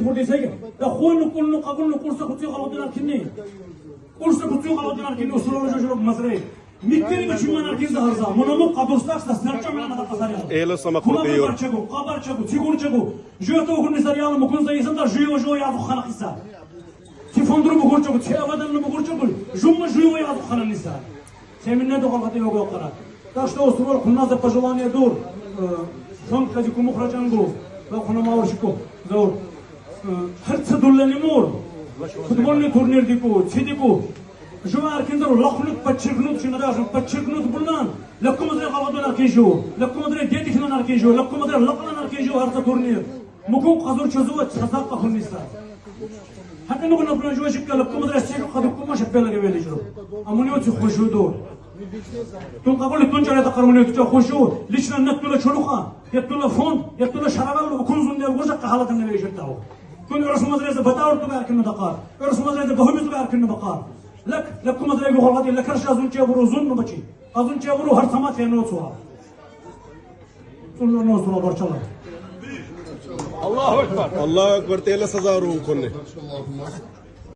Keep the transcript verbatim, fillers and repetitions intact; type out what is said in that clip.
Бурдисеге. Да хуну, кулну, кагулну, курса куци халатинар кини. Курса куци халатинар кини, усула жо жо мазре. Миттери да чиманар кини да харза. Муна му кадурсакса, сарча мана да казаря. Эле сама куртиор. Барчагу, кабарчагу, цигурчагу. Жо то гурни саряла мукун за исан да жо жо я хана киса. Ци фондру бугурчагу, ци аваданну бугурчагу. Жумма жо я хана ниса. Семинне да халата йога кара. Так что усула кунна за пожелание дур. Э, фонд кази куму храчангу. Да куна мавршику. Заур. Э, харца дуллани мур. Футболни турнирдику, цидику. Жува аркиндар лакунут подчеркнут, ши наражен подчеркнут булнан. Лакку мазре халатинар кини жу. Лакку мазре дедихнанар кини жу. Лакку мазре лакъланар кини жу харца турнир. Мукун казур чазува чаза кахун ниса. Хакъ нугу например жува шикка лакку мазре секу каду кума шапелаге вели жу. А муни оци хушуду. Тун кабули тун чаре такар муни оци хушуду. Лично неттула чолуха, еттула фонд, еттула шаравал, укун зунде вужа кахалатинар вели жу тау. Тун орос мазре за батаур туга аркинну дакар. Орос мазре за бахумиз туга аркинну бакар. Лак, лакку мазре гу халати, лакар ша зун чебуру зунну бачи. Азун чебуру харца ма фено цуа. Цунна нозула барчала. Аллаху акбар. Аллаху акбар, теле сазару конне.